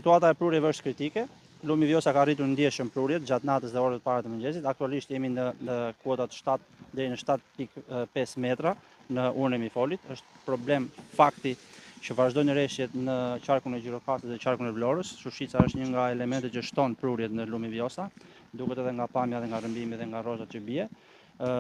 Situata e prurjeve është kritike. Lumi Vjosa ka rritur ndjeshëm prurjet gjatë natës dhe orëve të para të mëngjesit. Aktualisht jemi në, në kuotat 7 deri në 7.5 metra në urën e Mifolit. Është problem fakti që vazhdojnë reshjet në qarkun e Gjirokastrës dhe qarkun e Vlorës. Shushica është një nga elementet që shton prurjet në lumin Vjosa, duket edhe nga pamja dhe nga rrëmbimi dhe nga rrozat që bie.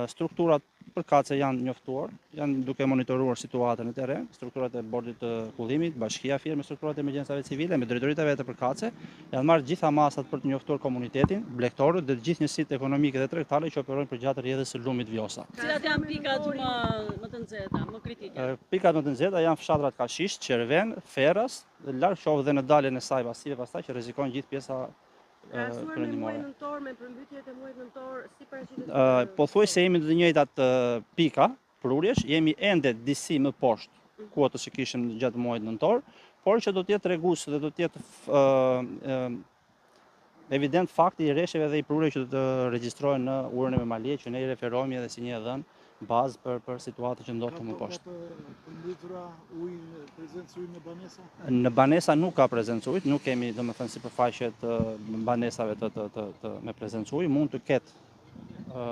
Strukturat përkatëse janë njoftuar, janë duke monitoruar situatën në terren, strukturat e bordit të kullimit, bashkia Fier me strukturat e emergjencave civile, me drejtoritë e veta përkatëse, janë marrë gjitha masat për të njoftuar komunitetin, blegtorët dhe të gjithë njësitë ekonomike dhe tregtare që operojnë përgjatë rrjedhës së lumit Vjosa. Cilat janë pikat më më të nxehta, më kritike? Pikat më të nxehta janë fshatrat Kashish, Çerven, Ferras, dhe larg qoftë dhe në daljen e saj pasive pastaj që rrezikon gjithë pjesa Krahasuar me muajin nëntor, me përmbytjet e muajit nëntor, si paraqitet? Pothuajse jemi në të njëjtat pika prurjesh, jemi ende disi më poshtë mhm. kuotës që kishim gjatë muajit nëntor, por që do të jetë tregues dhe do të jetë evident fakti i reshjeve dhe i prurjeve që do të regjistrohen në urën e Memaliaj, që ne i referohemi edhe si një e dhënë bazë për për situatën që ndodh më poshtë. Ka përmbytura ujin, prezencë uji në banesa? Në banesa nuk ka prezencë uji, nuk kemi domethënë sipërfaqe të banesave të të të, të me prezencë uji, mund të ketë ë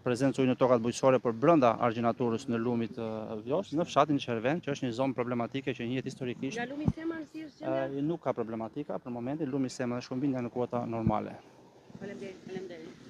prezencë uji në tokat bujqësore por brenda argjinaturës në lumit Vjosë, në fshatin Çerven, që është një zonë problematike që njihet historikisht. Nga lumi Seman si është gjendja? Nuk ka problematika për momentin, lumi Seman dhe Shkumbin janë në kuota normale. Faleminderit. Faleminderit.